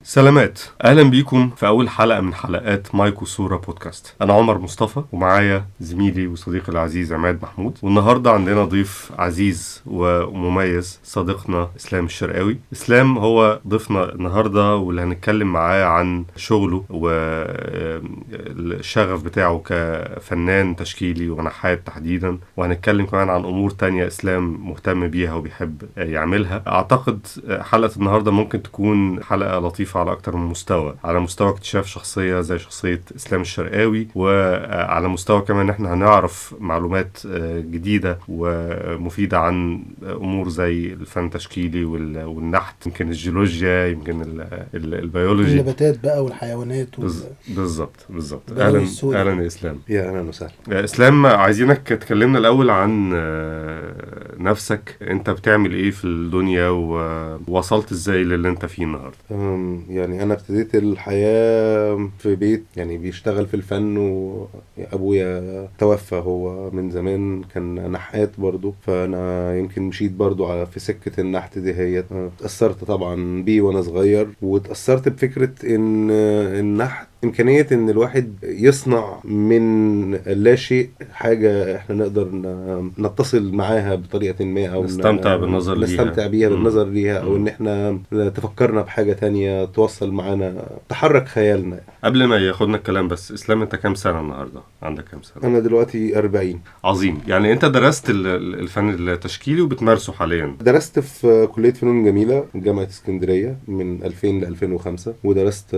سلامات، اهلا بيكم في اول حلقة من حلقات مايكو صوره بودكاست. انا عمر مصطفى ومعايا زميلي وصديقي العزيز عماد محمود، والنهارده عندنا ضيف عزيز ومميز، صديقنا اسلام الشرقاوي. اسلام هو ضيفنا النهارده واللي هنتكلم معاه عن شغله والشغف بتاعه كفنان تشكيلي ونحات تحديدا، وهنتكلم كمان عن امور تانية اسلام مهتم بيها وبيحب يعملها. اعتقد حلقة النهارده ممكن تكون حلقة لطيفة على أكتر من مستوى، على مستوى اكتشاف شخصية زي شخصية إسلام الشرقاوي، وعلى مستوى كمان إن احنا هنعرف معلومات جديدة ومفيدة عن أمور زي الفن التشكيلي والنحت، يمكن الجيولوجيا، يمكن البيولوجي، النباتات بقى والحيوانات بالظبط. أهلا أهلا يا إسلام. يا أهلا وسهلا يا إسلام. عايزينك تكلمنا الأول عن نفسك، أنت بتعمل إيه في الدنيا ووصلت إزاي للي أنت فيه النهاردة؟ يعني أنا ابتديت الحياة في بيت يعني بيشتغل في الفن، وأبويا توفى هو من زمان، كان نحات برضو، فأنا يمكن مشيت برضو في سكة النحت دي. هي اتأثرت طبعا بيه وأنا صغير، واتأثرت بفكرة إن النحت إمكانية إن الواحد يصنع من لا شيء حاجة إحنا نقدر نتصل معاها بطريقة ما، أو نستمتع بالنظر ليها، نستمتع بيها بالنظر ليها، أو إن إحنا تفكرنا بحاجة تانية توصل معانا، تحرك خيالنا. قبل ما ياخدنا الكلام بس، إسلام أنت كام سنة النهاردة؟ عندك كام سنة؟ أنا دلوقتي 40. عظيم. يعني أنت درست الفن التشكيلي وبتمارسه حاليا؟ درست في كلية فنون جميلة جامعة اسكندرية من 2000 ل 2005، ودرست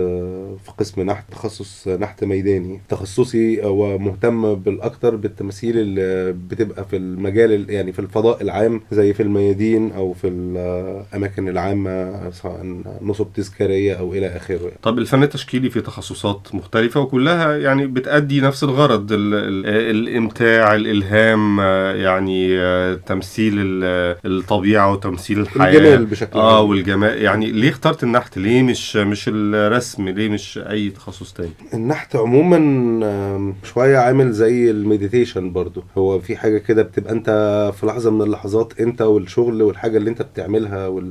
في قسم نحت، تخصص نحت ميداني. تخصصي ومهتم بالاكثر بالتماثيل اللي بتبقى في المجال، يعني في الفضاء العام، زي في الميادين او في الاماكن العامة، سواء نصب تذكارية او الى اخره يعني. طب الفن التشكيلي في تخصصات مختلفة وكلها يعني بتأدي نفس الغرض، الامتاع، الالهام، يعني تمثيل الطبيعة وتمثيل الحياة، الجمال بشكل عام. والجمال. يعني ليه اخترت النحت؟ ليه مش الرسم؟ ليه مش اي تخصص تاني؟ النحت عموما شوية عامل زي ال meditation برضو، هو في حاجة كده بتبقى انت في لحظة من اللحظات انت والشغل والحاجة اللي انت بتعملها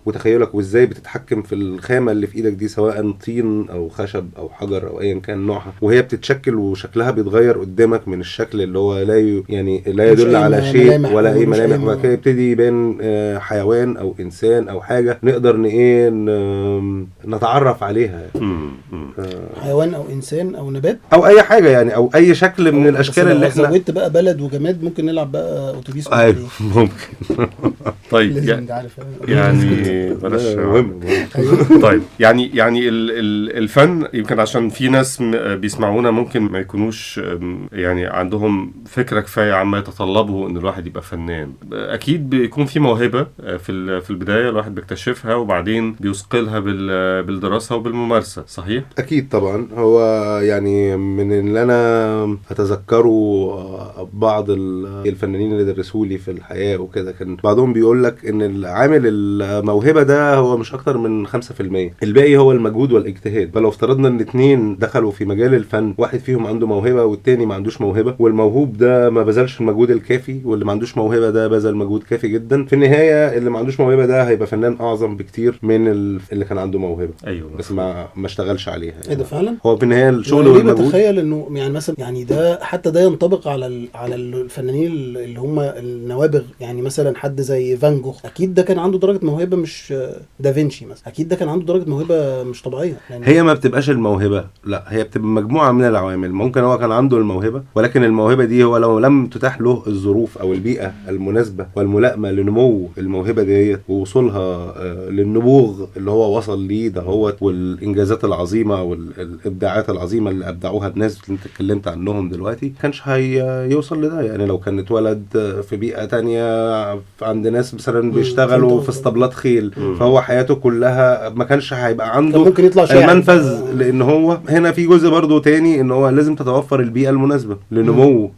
وتخيلك، وازاي بتتحكم في الخامة اللي في ايدك دي، سواء طين او خشب او حجر او ايا كان نوعها، وهي بتتشكل وشكلها بيتغير قدامك من الشكل اللي هو لا يعني لا يدل على شيء ولا اي ملامح، وبعد كده يبتدي يبان حيوان او انسان او حاجة نقدر نتعرف عليها. حيوان او انسان او نبات او اي حاجة يعني، او اي شكل من الاشكال اللي احنا زودت بقى بلد وجماد، ممكن نلعب بقى اتوبيس. ايوه ممكن. طيب يعني بلاش مهم. طيب يعني الفن، يمكن عشان في ناس بيسمعونا ممكن ما يكونوش يعني عندهم فكرة كفاية عما يتطلبه ان الواحد يبقى فنان. اكيد بيكون في موهبة في البداية الواحد بيكتشفها وبعدين بيثقلها بالدراسة وبالممارسه، صحيح؟ اكيد طبعا. هو يعني من اللي انا اتذكره بعض الفنانين اللي درسوا لي في الحياة وكده، كان بعضهم بيقول لك ان العامل الموهبة ده هو مش اكتر من 5%، الباقي هو المجهود والاجتهاد. فلو افترضنا ان اتنين دخلوا في مجال الفن، واحد فيهم عنده موهبة والتاني ما عندوش موهبة، والموهوب ده ما بذلش المجهود الكافي، واللي ما عندوش موهبة ده بذل مجهود كافي جدا، في النهاية اللي ما عندوش موهبة ده هيبقى فنان اعظم بكتير من اللي كان عنده موهبة. ايوه، بس ما اشتغلش عليها يعني. ايه ده فعلا؟ هو في النهاية الشغل يعني والمجهود. بتخيل انه يعني مثلا يعني ده حتى ده ينطبق على الفنانين اللي هم النوابغ، يعني مثلا حد زي فان جوخ اكيد ده كان عنده درجه موهبة، مش دافنشي مثلا اكيد ده كان عنده درجه موهبة مش طبيعية. يعني هي ما بتبقاش الموهبة، لا هي بتبقى مجموعة من العوامل. ممكن هو كان عنده الموهبة، ولكن الموهبة دي هو لو لم تتاح له الظروف او البيئة المناسبة والملائمه لنمو الموهبة ديت ووصولها للنبوغ اللي هو وصل ليه ده هو، والانجازات العظيمة والابداعات العظيمة اللي ابدعوها الناس اللي انت اتكلمت عنهم دلوقتي، كانش هيوصل لده. يعني لو كان اتولد في بيئة تانية عند ناس مثلا بيشتغلوا في اسطبلات خيل، فهو حياته كلها ما كانش هيبقى عنده ممكن يطلع المنفذ. لان هو هنا في جزء برضو تاني ان هو لازم تتوفر البيئة المناسبة لنمو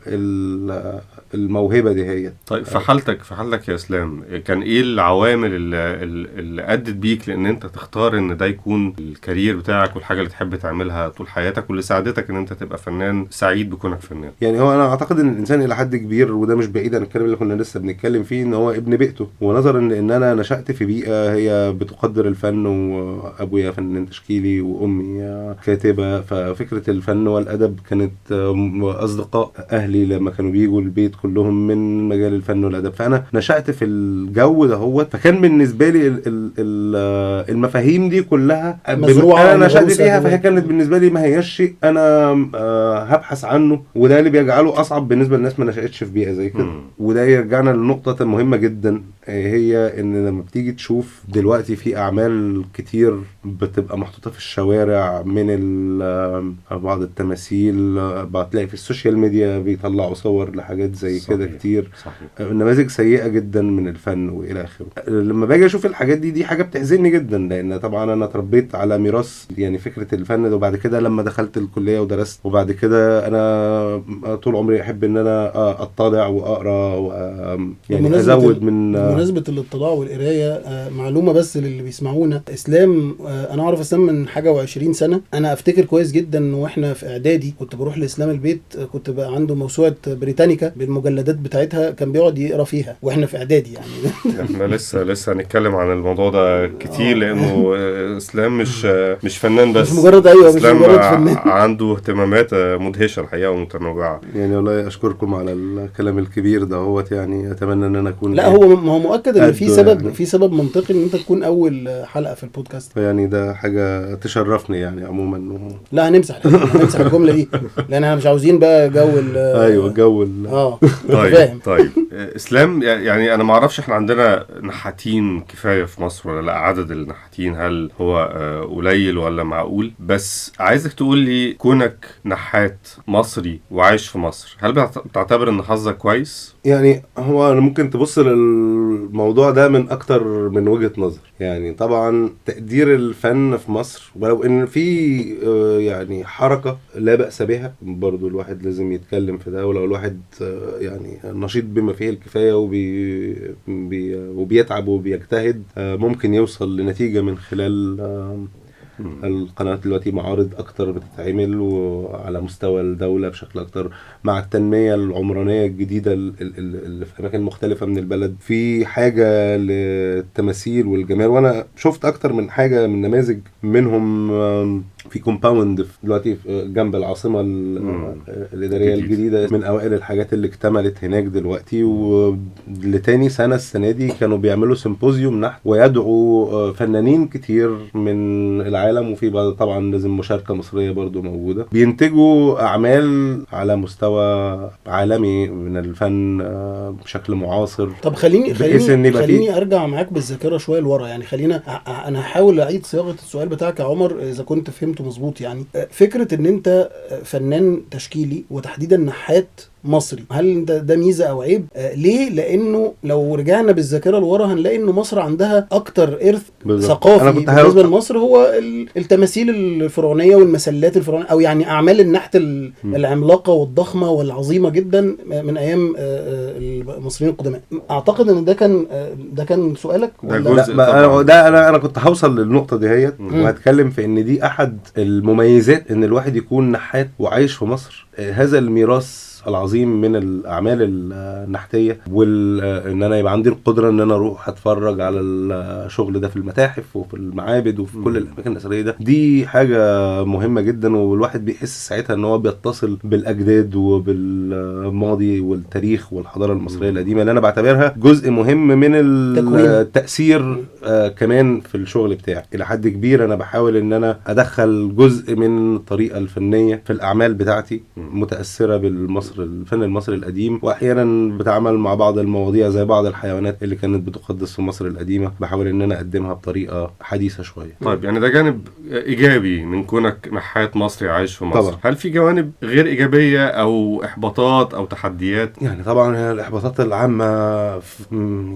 الموهبة دي هي. طيب في حالتك يا اسلام، كان ايه العوامل اللي ادت بيك لان انت تختار ان ده يكون ال career بتاعك والحاجة اللي تحب تعملها طول حياتك، واللي ساعدتك ان انت تبقى فنان سعيد بكونك فنان؟ يعني هو انا اعتقد ان الانسان الى حد كبير، وده مش بعيد عن الكلام اللي كنا لسه بنتكلم فيه، ان هو ابن بيئته. ونظرا لان انا نشأت في بيئة هي بتقدر الفن، وابويا فنان تشكيلي وامي كاتبه، ففكره الفن والادب كانت اصدقاء اهلي لما كانوا بيجوا البيت كلهم من مجال الفن والادب، فانا نشأت في الجو ده هو. فكان بالنسبة لي المفاهيم دي كلها انا نشأت فيها، فهي كانت بالنسبة لي ما هياش شيء انا هبحث عنه، وده اللي بيجعله اصعب بالنسبة للناس ما نشأتش في بيئة زي كده. وده يرجعنا لنقطة مهمة جدا، هي ان لما بتيجي تشوف دلوقتي في اعمال كتير بتبقى محطوطة في الشوارع من بعض التماثيل، بتلاقي في ال social media بيطلعوا صور لحاجات زي كده كتير، صحيح. نماذج سيئه جدا من الفن والى اخره. لما باجي اشوف الحاجات دي حاجة بتحزنني جدا، لان طبعا انا اتربيت على ميراث يعني فكرة الفن ده، وبعد كده لما دخلت الكلية ودرست، وبعد كده انا طول عمري احب ان انا اطلع واقرا يعني ازود من. بمناسبة الاطلاع والقرايه، معلومة بس للي بيسمعونا، اسلام انا اعرف اسلام من حاجة و20 سنة. انا افتكر كويس جدا واحنا في اعدادي كنت بروح لاسلام البيت، كنت بقى عنده موسوعة بريتانيكا بالمجلدات بتاعتها، كان بيقعد يقرا فيها واحنا في اعدادي يعني. احنا لسه هنتكلم عن الموضوع ده كتير، لانه اسلام مش فنان بس، مش مجرد ايوه مش مجرد فنان، عنده اهتمامات مدهشه الحقيقة ومتنوعة. يعني والله اشكركم على الكلام الكبير ده هوت، يعني اتمنى ان انا اكون لا هو ما هو مؤكد ان في سبب يعني. في سبب منطقي ان انت تكون اول حلقة في البودكاست، يعني ده حاجة تشرفني يعني عموما. لا هنمسح الجملة دي لان احنا مش عاوزين بقى جو ايوه جو طيب طيب اسلام، يعني انا ما اعرفش احنا عندنا نحاتين كفاية في مصر ولا لا، عدد النحاتين هل هو قليل ولا معقول؟ بس عايزك تقول لي كونك نحات مصري وعايش في مصر، هل بتعتبر ان حظك كويس؟ يعني هو ممكن تبص للموضوع ده من اكتر من وجهة نظر. يعني طبعا تقدير الفن في مصر، ولو ان في يعني حركة لا بأس بها، برضو الواحد لازم يتكلم في ده، ولو الواحد يعني نشيط بما فيه الكفاية وبيتعب وبيجتهد ممكن يوصل لنتيجة من خلال القنوات. دلوقتي معارض اكتر بتتعمل وعلى مستوى الدولة بشكل اكتر، مع التنمية العمرانية الجديدة اللي في اماكن مختلفة من البلد، في حاجة للتماثيل والجمال. وانا شفت اكتر من حاجة من نماذج منهم في compound دلوقتي جنب العاصمة الإدارية الجديدة، من أوائل الحاجات اللي اكتملت هناك دلوقتي. ولتاني سنة السنة دي كانوا بيعملوا symposium نحت ويدعوا فنانين كتير من العالم، وفي طبعا لازم مشاركة مصرية برضو موجودة، بينتجوا أعمال على مستوى عالمي من الفن بشكل معاصر. طب خليني أرجع معاك بالذاكرة شوية لورا، يعني خلينا أنا هحاول أعيد صياغة السؤال بتاعك يا عمر إذا كنت فهمت مظبوط. يعني فكرة ان انت فنان تشكيلي وتحديدا نحات مصري، هل ده ميزة او عيب؟ ليه؟ لانه لو رجعنا بالذاكرة لورا هنلاقي انه مصر عندها اكتر ارث ثقافي بالنسبة لمصر هو التماثيل الفرعونية والمسلات الفرعونية، او يعني اعمال النحت العملاقة والضخمه والعظيمه جدا من ايام المصريين القدماء. اعتقد ان ده كان سؤالك ولا لا؟ ده انا كنت هوصل للنقطة دي هيت، وهتكلم في ان دي احد المميزات ان الواحد يكون نحات وعايش في مصر، هذا الميراث العظيم من الاعمال النحتيه، وان انا يبقى عندي القدرة ان انا اروح اتفرج على الشغل ده في المتاحف وفي المعابد وفي كل الاماكن الاثرية. ده دي حاجة مهمة جدا، والواحد بيحس ساعتها ان هو بيتصل بالاجداد وبالماضي والتاريخ والحضارة المصرية القديمة، اللي انا بعتبرها جزء مهم من التاثير كمان في الشغل بتاعي. الى حد كبير انا بحاول ان انا ادخل جزء من الطريقة الفنية في الاعمال بتاعتي متاثرة بالمصر الفن المصري القديم، واحيانا بتعامل مع بعض المواضيع زي بعض الحيوانات اللي كانت بتقدس في مصر القديمة، بحاول ان انا اقدمها بطريقة حديثه شوية. طيب يعني ده جانب ايجابي من كونك نحات مصري عايش في مصر. طبعا. هل في جوانب غير ايجابية او احباطات او تحديات؟ يعني طبعا الاحباطات العامة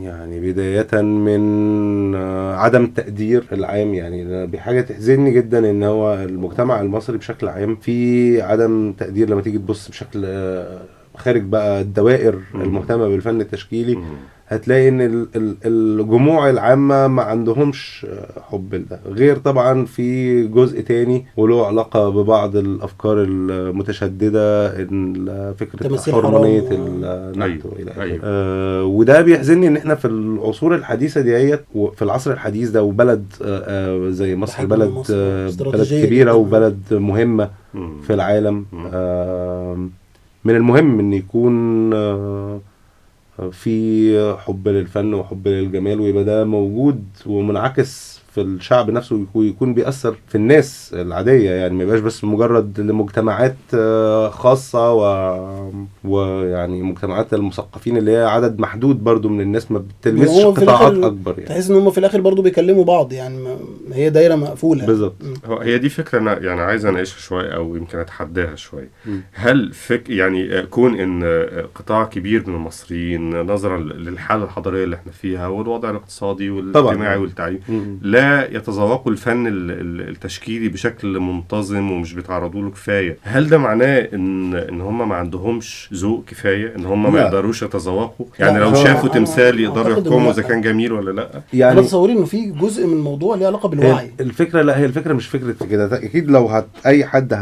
يعني بداية من عدم التقدير العام. يعني بحاجة تحزنني جدا ان هو المجتمع المصري بشكل عام في عدم تقدير. لما تيجي تبص بشكل خارج بقى الدوائر المهتمة بالفن التشكيلي، هتلاقي ان الجموع العامة ما عندهمش حب لده، غير طبعا في جزء تاني وله علاقة ببعض الافكار المتشدده، ان فكرة حرمانيه النحت والى اخره. وده بيحزنني ان احنا في العصور الحديثة ديت وفي العصر الحديث ده، وبلد زي مصر، بلد كبيرة وبلد مهمة في العالم، من المهم ان يكون في حب للفن وحب للجمال، ويبقى ده موجود ومنعكس في الشعب نفسه، ويكون بيأثر في الناس العادية، يعني ما يبقاش بس مجرد لمجتمعات خاصة ويعني مجتمعات المثقفين اللي هي عدد محدود برضو من الناس، ما بتلمسش قطاعات أكبر. يعني تحس ان هم في الآخر برضو بيكلموا بعض، يعني هي دايرة مقفولة بالظبط. هي دي فكرة أنا يعني عايز أناقشها شوية أو يمكن أتحداها شوية. هل يعني كون إن قطاع كبير من المصريين نظرا للحالة الحضارية اللي احنا فيها والوضع الاقتصادي والاجتماعي والتعليم لا يتذوقوا الفن التشكيلي بشكل منتظم ومش بيتعرضوا له كفاية، هل ده معناه ان هم ما عندهمش ذوق كفاية، ان هم ما يقدروش يتذوقوا؟ يعني لو شافوا تمثال يقدروا يحكموا اذا كان جميل ولا لا؟ يعني انا تصوري انه في جزء من الموضوع ليه علاقة بالوعي. الفكرة لا، هي الفكرة مش فكرة كده. اكيد لو اي حد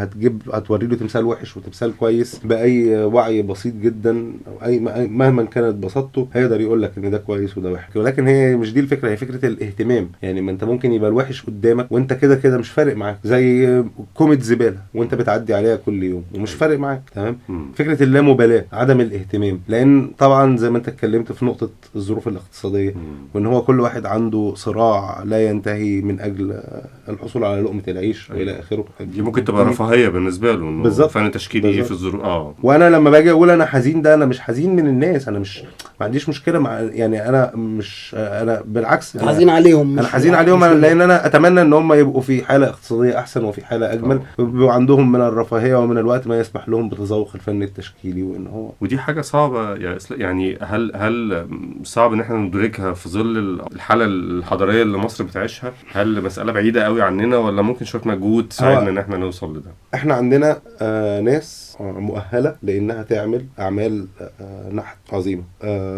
هتوري له تمثال وحش وتمثال كويس باي وعي بسيط جدا او اي مهما كانت بساطته هيقدر يقول لك ان ده كويس وده وحش، ولكن هي مش دي الفكرة، هي فكرة الاهتمام. يعني ما انت ممكن يبقى الوحش قدامك وانت كده كده مش فارق معاك، زي كومة زبالة وانت بتعدي عليها كل يوم ومش فارق معاك، تمام. فكرة اللامبالاة، عدم الاهتمام، لان طبعا زي ما انت اتكلمت في نقطة الظروف الاقتصادية، وان هو كل واحد عنده صراع لا ينتهي من اجل الحصول على لقمة العيش والى اخره. دي ممكن تبقى رفاهية بالنسبة له، انه فن تشكيلي ايه في الظروف. وانا لما باجي اقول انا حزين، ده انا مش حزين من الناس، انا مش ما عنديش مشكلة مع، يعني انا مش، انا بالعكس أنا حزين عليهم، انا حزين عليهم، لان انا اتمنى ان هم يبقوا في حاله اقتصادية احسن وفي حاله اجمل، ويبقوا عندهم من الرفاهية ومن الوقت ما يسمح لهم بتذوق الفن التشكيلي. وان هو ودي حاجة صعبة يا يعني هل صعب ان احنا ندركها في ظل الحالة الحضارية اللي مصر بتعيشها؟ هل مسالة بعيدة قوي عننا ولا ممكن شوية مجهود تساعدنا ان احنا نوصل لده؟ احنا عندنا ناس مؤهلة لانها تعمل اعمال نحت عظيمة،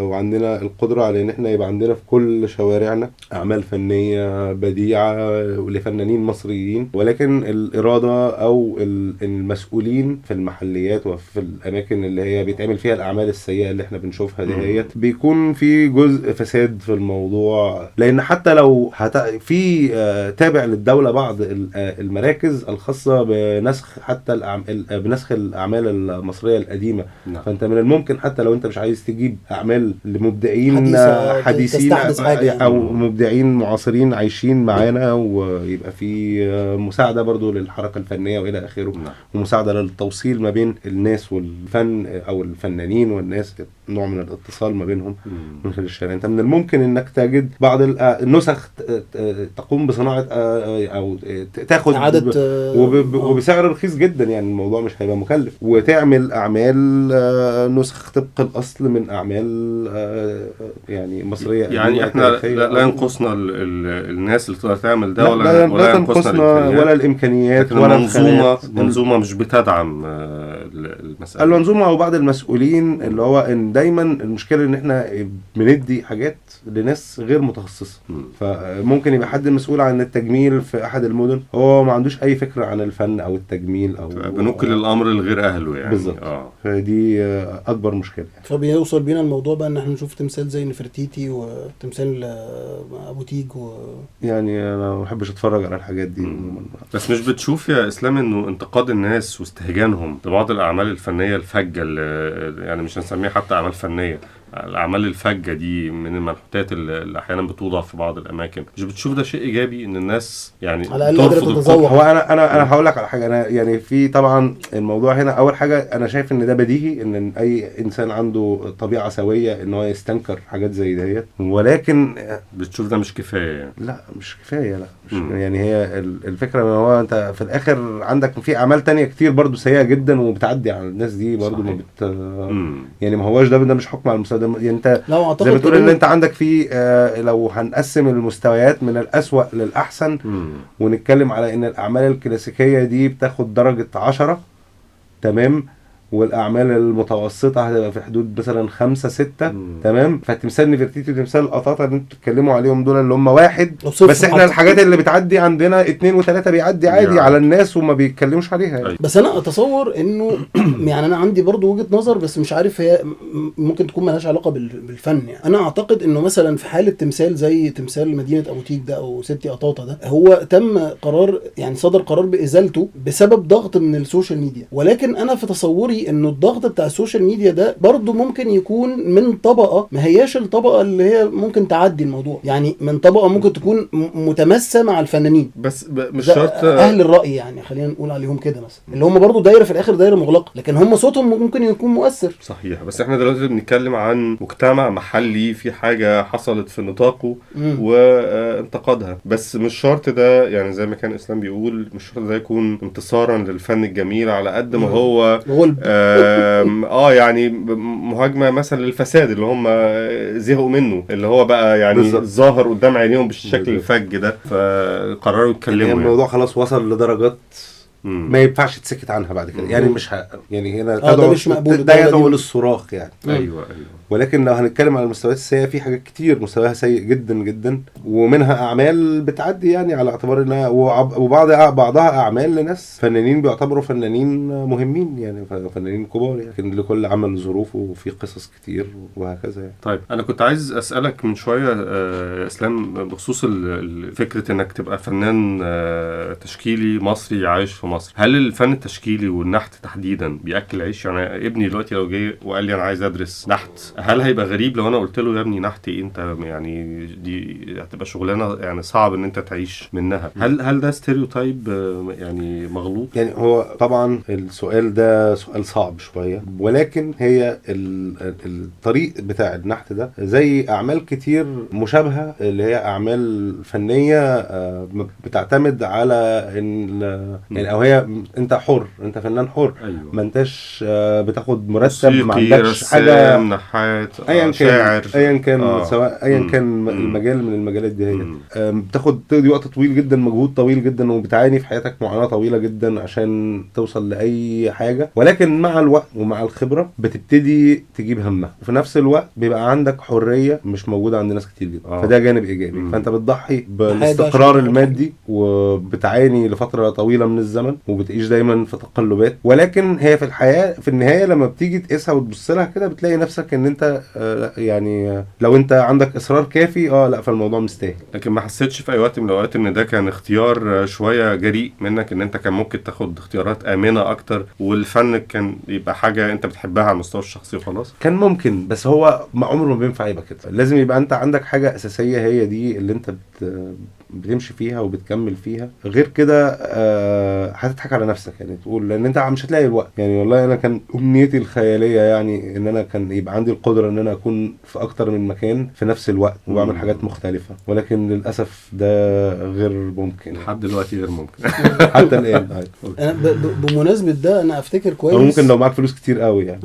وعندنا القدرة على ان احنا يبقى عندنا في كل شوارعنا اعمال فنية بديعه لفنانين مصريين، ولكن الارادة او المسؤولين في المحليات وفي الاماكن اللي هي بيتعمل فيها الاعمال السيئة اللي احنا بنشوفها ديت بيكون في جزء فساد في الموضوع. لان حتى لو في تابع للدولة بعض المراكز الخاصة بنسخ حتى بنسخ الاعمال المصرية القديمة. نعم. فانت من الممكن حتى لو انت مش عايز تجيب اعمال لمبدعين حديثين او مبدعين معاصرين عايشين معانا، ويبقى في مساعدة برضو للحركة الفنية والى اخره. نعم. ومساعدة للتوصيل ما بين الناس والفن او الفنانين والناس، نوع من الاتصال ما بينهم من خلال الشارع. انت من الممكن انك تجد بعض النسخ تقوم بصناعة او تاخد وبسعر رخيص جدا، يعني الموضوع مش هيبقى مكلف، وتعمل اعمال نسخ طبق الاصل من اعمال يعني مصرية. يعني احنا لا ينقصنا الناس اللي تقدر تعمل ده، ولا ينقصنا ولا الامكانيات ولا المنظومة مش بتدعم المسالة، المنظومة وبعض المسؤولين اللي هو ان دايما المشكلة ان احنا بندي حاجات لناس غير متخصصة. فممكن يبقى حد مسؤول عن التجميل في احد المدن هو ما عندوش اي فكرة عن الفن او التجميل، او بنوكل الامر لغير اهله يعني. بالظبط. فدي اكبر مشكلة يعني. فبيوصل بينا الموضوع بقى ان احنا نشوف تمثال زي نفرتيتي وتمثال ابو تيج يعني انا ما بحبش اتفرج على الحاجات دي عموما. بس مش بتشوف يا اسلام انه انتقاد الناس واستهجانهم لبعض الاعمال الفنية الفجه، اللي يعني مش هنسميها حتى اعمال فنية، الاعمال الفجه دي من المنحوتات اللي احيانا بتوضع في بعض الاماكن، مش بتشوف ده شيء ايجابي ان الناس يعني على الاقل تتذوق؟ هو انا هقول لك على حاجة. انا يعني في طبعا الموضوع هنا، اول حاجة انا شايف ان ده بديهي ان اي انسان عنده طبيعة سويه ان هو يستنكر حاجات زي ديت، ولكن بتشوف ده مش كفاية يعني؟ لا مش كفاية، لا مش يعني هي الفكرة ان هو انت في الاخر عندك في اعمال تانية كتير برضو سيئه جدا وبتعدي على الناس دي برضو. ما بت يعني ما هواش ده مش حكم على المستوى ده. يعني انت زي ما تقول ان انت عندك في لو هنقسم المستويات من الأسوأ للأحسن، ونتكلم على ان الاعمال الكلاسيكية دي بتاخد درجة 10، تمام، والاعمال المتوسطة هتبقى في حدود مثلا 5 6. تمام. فتمثال نفرتيتي وتمثال قطاطا اللي انتوا بتتكلموا عليهم دول اللي هم 1 بس احنا الحاجات اللي بتعدي عندنا 2 و3 بيعدي عادي على الناس وما بيتكلموش عليها يعني. بس انا اتصور انه يعني انا عندي برضو وجهة نظر، بس مش عارف هي ممكن تكون مالهاش علاقة بالفن يعني. انا اعتقد انه مثلا في حاله تمثال زي تمثال مدينة ابو تيج ده او ستي قطاطا ده، هو تم قرار يعني صدر قرار بازالته بسبب ضغط من ال social media، ولكن انا في تصوري انه الضغط بتاع ال social media ده برضو ممكن يكون من طبقه ما هياش الطبقة اللي هي ممكن تعدي الموضوع، يعني من طبقه ممكن تكون متماسه مع الفنانين، بس مش شرط اهل الراي يعني، خلينا نقول عليهم كده مثلا، اللي هم برضو دايرة في الاخر دايرة مغلقة، لكن هم صوتهم ممكن يكون مؤثر. صحيح، بس احنا دلوقتي بنتكلم عن مجتمع محلي في حاجة حصلت في نطاقه وانتقدها، بس مش شرط ده يعني زي ما كان اسلام بيقول مش شرط ده يكون انتصارا للفن الجميل على قد ما هو يعني مهاجمه مثلا للفساد اللي هم زهقوا منه، اللي هو بقى يعني ظاهر قدام عينيهم بالشكل الفج ده، فقرروا يتكلموا. يعني الموضوع خلاص وصل لدرجات ما ينفعش تسكت عنها بعد كده يعني، مش يعني هنا ده مش مقبول، ده يدعو للصراخ يعني. ايوه. ولكن لو هنتكلم على المستويات السيئة في حاجات كتير مستواها سيء جدا جدا، ومنها اعمال بتعدي يعني على اعتبار انها وبعض بعضها اعمال لناس فنانين بيعتبروا فنانين مهمين يعني، فنانين كبار يعني، لكن لكل عمل ظروفه وفي قصص كتير وهكذا يعني. طيب انا كنت عايز اسالك من شوية اسلام بخصوص فكرة انك تبقى فنان تشكيلي مصري عايش في مصر، هل الفن التشكيلي والنحت تحديدا بياكل عيش؟ يعني ابني دلوقتي لو جه وقال لي انا عايز ادرس نحت، هل هيبقى غريب لو انا قلت له يا ابني نحت ايه انت يعني دي هتبقى شغلانة يعني صعب ان انت تعيش منها؟ هل ده stereotype يعني مغلوط؟ يعني هو طبعا السؤال ده سؤال صعب شوية، ولكن هي الطريق بتاع النحت ده زي اعمال كتير مشابهة اللي هي اعمال فنية بتعتمد على ان يعني او هي انت حر، انت فنان حر. أيوة. ما انتش بتاخد مرتب، ما عندكش حاجة، نحات، ايا شاعر، كان ايا كان سواء ايا كان المجال من المجالات دي، هي بتاخد تقضي وقت طويل جدا، مجهود طويل جدا، وبتعاني في حياتك معاناة طويلة جدا عشان توصل لاي حاجة، ولكن مع الوقت ومع الخبرة بتبتدي تجيب همها، وفي نفس الوقت بيبقى عندك حرية مش موجودة عند ناس كتير جدا. فده جانب ايجابي. فانت بتضحي بالاستقرار المادي وبتعاني لفترة طويلة من الزمن وبتعيش دايما في تقلبات، ولكن هي في الحياة في النهاية لما بتيجي تقيسها وتبص لها كده بتلاقي نفسك ان انت يعني لو انت عندك اصرار كافي لا فالموضوع مستاهل. لكن ما حسيتش في اي وقت من الاوقات ان ده كان اختيار شوية جريء منك، ان انت كان ممكن تاخد اختيارات امنه اكتر والفن كان يبقى حاجة انت بتحبها على المستوى الشخصي وخلاص؟ كان ممكن، بس هو ما عمره ما بينفع يبقى كده. لازم يبقى انت عندك حاجة اساسية هي دي اللي انت بتمشي فيها وبتكمل فيها، غير كده هتضحك على نفسك يعني، تقول لان انت مش هتلاقي الوقت يعني. والله انا كان امنيتي الخيالية يعني ان انا كان يبقى عندي القدرة ان انا اكون في اكتر من مكان في نفس الوقت وبعمل حاجات مختلفة، ولكن للاسف ده غير ممكن لحد دلوقتي، غير ممكن حتى الان. انا بمناسبة ده انا افتكر كويس، ممكن لو معاك فلوس كتير قوي يعني.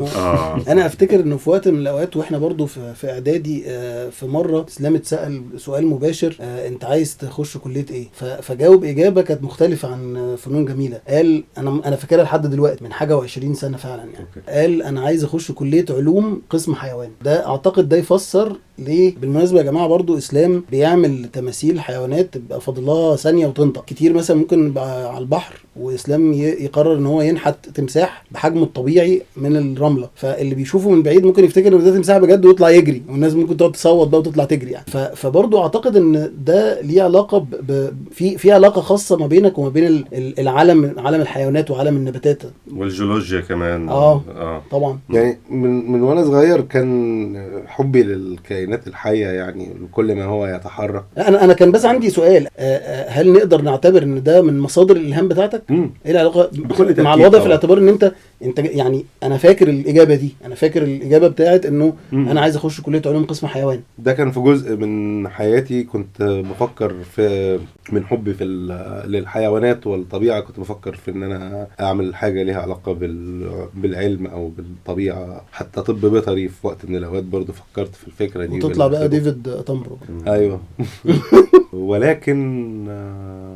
انا افتكر انه في وقت من الاوقات واحنا برضو في اعدادي، في مرة اسلام اتسال سؤال مباشر، انت عايز تخش كليه ايه؟ فجاوب اجابه كانت مختلفة عن فنون جميلة. قال انا فاكرها لحد دلوقتي من حاجة و20 سنة فعلا يعني. okay. قال انا عايز اخش كليه علوم قسم حيوان. ده اعتقد ده يفسر ليه. بالمناسبة يا جماعة برضو اسلام بيعمل تماثيل حيوانات تبقى فاضلها ثانية وتنطق كتير. مثلا ممكن يبقى على البحر واسلام يقرر ان هو ينحت تمساح بحجمه الطبيعي من الرملة، فاللي بيشوفه من بعيد ممكن يفتكر ان ده تمساح بجد ويطلع يجري، والناس ممكن تقعد تصوت بقى وتطلع تجري يعني. فبرضو اعتقد ان ده ليه علاقة في علاقة خاصة ما بينك وما بين العالم، عالم الحيوانات وعالم النباتات والجيولوجيا كمان. طبعا يعني من وانا صغير كان حبي للكائنات الحية يعني، كل ما هو يتحرك. انا كان بس عندي سؤال، هل نقدر نعتبر ان ده من مصادر الالهام بتاعتك؟ ايه العلاقة مع الوضع في الاعتبار ان انت يعني انا فاكر الاجابة دي، انا فاكر الاجابة بتاعت انه انا عايز اخش كليه علوم قسم حيوان. ده كان في جزء من حياتي كنت بفكر في، من حبي في للحيوانات والطبيعة، كنت بفكر في ان انا اعمل حاجة ليها علاقة بالعلم او بالطبيعة، حتى طب بيطري في وقت من الاوقات برضو فكرت في الفكرة دي، وتطلع بقى ديفيد اتنبرو. ايوه. ولكن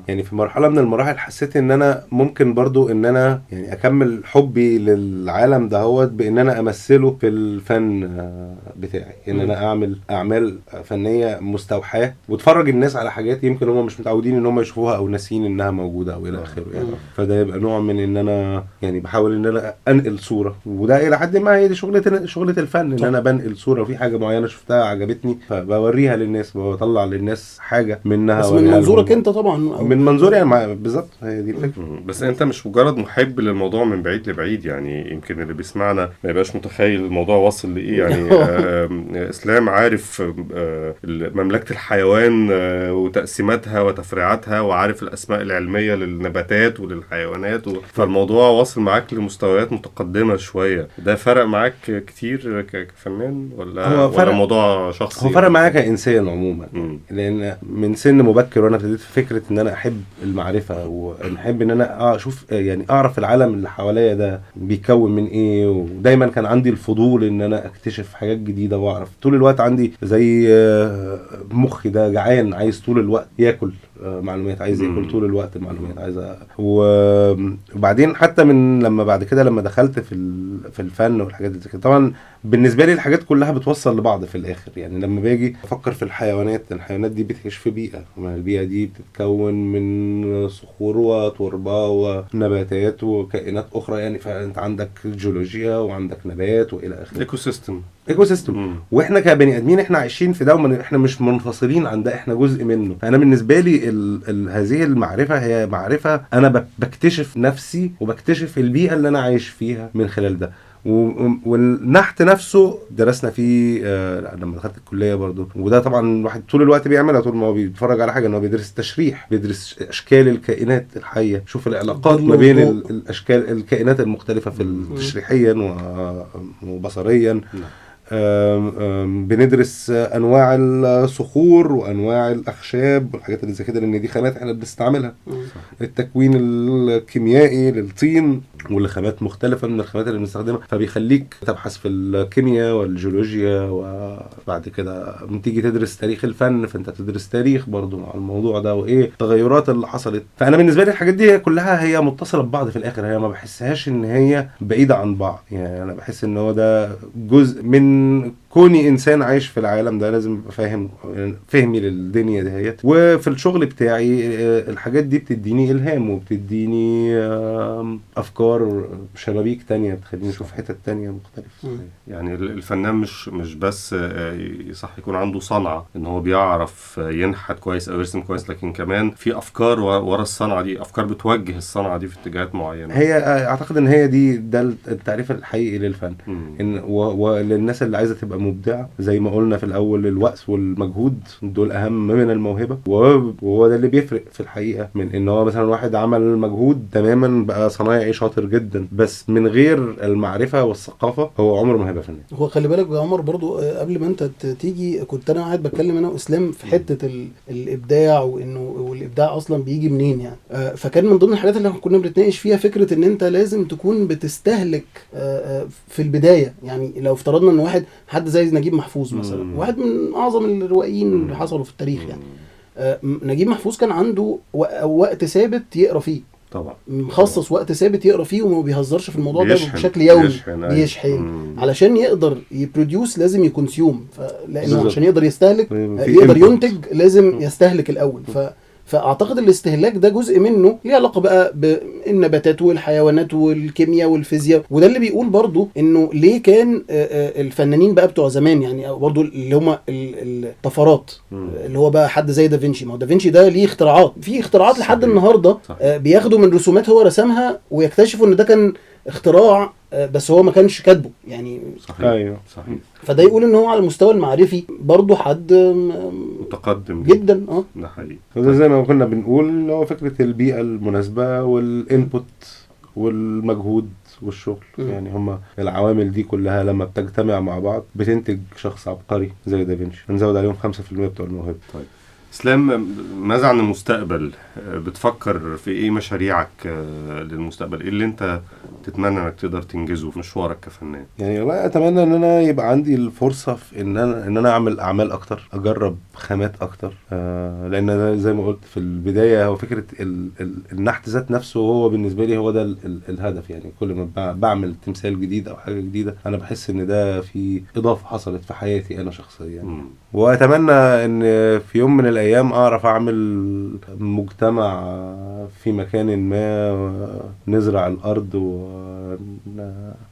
يعني في مرحلة من المراحل حسيت ان انا ممكن برضو ان انا يعني اكمل حبي للعالم دهوت بان انا امثلة في الفن بتاعي، ان انا اعمل اعمال فنية مستوحاة واتفرج الناس على حاجات يمكن هم مش متعودين ان هم يشوفوها او ناسيين انها موجودة او الى اخره يعني. فده يبقى نوع من ان انا يعني بحاول ان انا انقل صوره، وده الى حد ما هي دي شغله الفن، ان انا بنقل صوره في حاجة معينة شفتها عجبتني فبوريها للناس، بطلع للناس حاجة منها. بس من منظورك انت طبعا، من منظوري يعني بالظبط، هي دي الفكرة. بس انت مش مجرد محب للموضوع من بعيد لبعيد، يعني يمكن اللي بيسمعنا ما يبقاش متخيل الموضوع واصل لايه يعني. اسلام عارف مملكة الحيوان وتقسيماتها وتفريعاتها، وعارف الاسماء العلمية للنباتات وللحيوانات فالموضوع واصل معاك لمستويات متقدمة شوية. ده فرق معاك كتير كفنان ولا موضوع شخصي؟ هو فرق معايا كإنسان عموما، لان من سن مبكر وانا ابتديت في فكرة ان انا احب المعرفة، ونحب ان انا اشوف يعني اعرف العالم اللي حواليا ده بيتكون من ايه، ودايما كان عندي الفضول ان انا اكتشف حاجات جديدة واعرف. طول الوقت عندي زي مخي ده جعان، عايز طول الوقت ياكل معلومات، عايز ياكل طول الوقت معلومات، عايز وبعدين حتى من لما بعد كده لما دخلت في الفن والحاجات دي، طبعا بالنسبة لي الحاجات كلها بتوصل لبعض في الاخر. يعني لما باجي افكر في الحيوانات، الحيوانات دي بتعيش في بيئة، البيئة دي بتتكون من صخور وتربه ونباتات وكائنات اخرى، يعني فانت عندك جيولوجيا وعندك نبات والى اخره، ecosystem. واحنا كبني ادمين احنا عايشين في ده، احنا مش منفصلين عن ده، احنا جزء منه. فانا بالنسبة لي هذه المعرفة هي معرفة انا بكتشف نفسي وبكتشف البيئة اللي انا عايش فيها من خلال ده. والنحت نفسه درسنا فيه لما دخلت الكلية برضو، وده طبعا الواحد طول الوقت بيعملها، طول ما هو بيتفرج على حاجة ان هو بيدرس التشريح، بيدرس اشكال الكائنات الحية، شوف العلاقات ما بين الاشكال الكائنات المختلفة في تشريحيا وبصريا. بندرس انواع الصخور وانواع الاخشاب والحاجات اللي زي كده، لان دي خامات احنا بنستعملها. التكوين الكيميائي للطين والخامات مختلفة من الخامات اللي بنستخدمها، فبيخليك تبحث في الكيمياء والجيولوجيا، وبعد كده بتيجي تدرس تاريخ الفن، فانت تدرس تاريخ برضو مع الموضوع ده وايه التغيرات اللي حصلت. فانا بالنسبة لي الحاجات دي كلها هي متصلة ببعض في الاخر، هي ما بحسهاش ان هي بعيدة عن بعض. يعني انا بحس ان هو ده جزء من كوني انسان عايش في العالم ده، لازم ابقى فاهم فهمي للدنيا دهيت. وفي الشغل بتاعي الحاجات دي بتديني الهام وبتديني افكار، شبابيك تانية بتخليني اشوف حتت تانية مختلفة. يعني الفنان مش بس صح يكون عنده صنعة ان هو بيعرف ينحت كويس او يرسم كويس، لكن كمان في افكار ورا الصنعة دي، افكار بتوجه الصنعة دي في اتجاهات معينة. هي اعتقد ان هي دي ده التعريف الحقيقي للفن، ان وللناس اللي عايزة تبقى مبدعة زي ما قلنا في الاول، الوقت والمجهود دول اهم من الموهبة، وهو ده اللي بيفرق في الحقيقة من ان هو مثلا واحد عمل مجهود تماما بقى صنايعي شاطر جدا، بس من غير المعرفة والثقافة هو عمره ما هيبقى فنان. هو خلي بالك يا عمر برضو، قبل ما انت تيجي كنت انا قاعد بتكلم انا واسلام في حتة الابداع، وانه والابداع اصلا بيجي منين يعني. فكان من ضمن الحاجات اللي كنا بنتناقش فيها فكرة ان انت لازم تكون بتستهلك في البداية. يعني لو افترضنا ان واحد حد زي نجيب محفوظ مثلا، واحد من اعظم الروائيين اللي حصلوا في التاريخ يعني، نجيب محفوظ كان عنده وقت ثابت يقرا فيه، طبعا مخصص وقت ثابت يقرا فيه وما بيهزرش في الموضوع ده بشكل يومي، بيشحن علشان يقدر ي produce لازم ي consume، لانه عشان يقدر يستهلك يقدر ينتج لازم يستهلك الاول. فاعتقد الاستهلاك ده جزء منه ليه علاقة بقى بالنباتات والحيوانات والكيمياء والفيزياء، وده اللي بيقول برضو انه ليه كان الفنانين بقى بتوع زمان يعني برضو اللي هم الطفرات، اللي هو بقى حد زي دافنشي. ما هو دافنشي ده ليه اختراعات، في اختراعات لحد النهارده بياخدوا من رسومات هو رسمها ويكتشفوا ان ده كان اختراع بس هو ما كانش كاتبه يعني. صحيح. ايوه صحيح. فده يقول ان هو على المستوى المعرفي برضو حد متقدم جدا. ده حقيقي. ده زي ما كنا بنقول هو فكرة البيئة المناسبة وال input والمجهود والشغل، يعني هما العوامل دي كلها لما بتجتمع مع بعض بتنتج شخص عبقري زي دافنشي. نزود عليهم 5% بتوع الموهبة. طيب اسلام، ماذا عن المستقبل؟ بتفكر في ايه مشاريعك للمستقبل؟ ايه اللي انت تتمنى انك تقدر تنجزه في مشوارك كفنان؟ يعني والله اتمنى ان انا يبقى عندي الفرصة في ان انا اعمل اعمال اكتر، اجرب خامات اكتر، لان أنا زي ما قلت في البداية هو فكرة ال ال النحت ذات نفسه هو بالنسبة لي هو ده ال الهدف. يعني كل ما بعمل تمثال جديد او حاجة جديدة انا بحس ان ده في اضافه حصلت في حياتي انا شخصيا. واتمنى ان في يوم من الايام اعرف اعمل مجتمع في مكان ما، نزرع الارض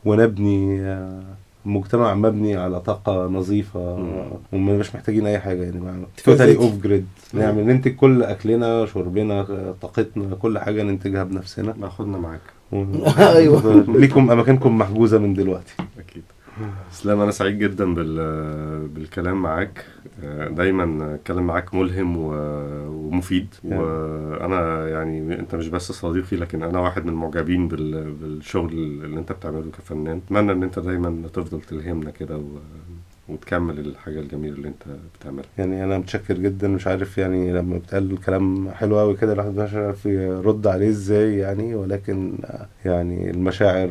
ونبني مجتمع مبني على طاقة نظيفة ومش محتاجين أي حاجة، يعني totally ذاتي. off grid، نعمل ننتج كل أكلنا، شربنا، طاقتنا، كل حاجة ننتجها بنفسنا. ناخدنا معاك. أيوة. ليكم أماكنكم محجوزة من دلوقتي. اكيد. اسلام، انا سعيد جدا بالكلام معاك، دايما الكلام معاك ملهم ومفيد، وانا يعني انت مش بس صديقي لكن انا واحد من المعجبين بالشغل اللي انت بتعمله كفنان. اتمنى ان انت دايما تفضل تلهمنا كده وتكمل الحاجة الجميلة اللي انت بتعملها. يعني انا متشكر جدا، مش عارف يعني لما بتقال الكلام حلو قوي كده الواحد مش عارف يرد عليه ازاي يعني، ولكن يعني المشاعر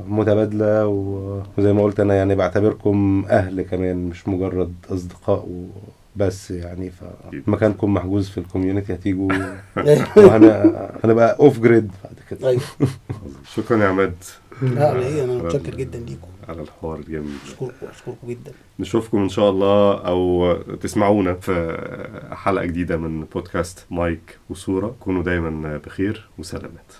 متبادلة، وزي ما قلت انا يعني بعتبركم اهل كمان مش مجرد اصدقاء وبس يعني، فمكانكم محجوز في ال community، هتيجوا وهنبقى off grid بعد كده. ايوه. شكرا يا عماد. لا على ايه، انا على متشكر جدا ليكم. على الحوار الجميل ده. اشكركم، اشكركم جدا. نشوفكم ان شاء الله او تسمعونا في حلقة جديدة من بودكاست مايك وصورة. كونوا دايما بخير وسلامات.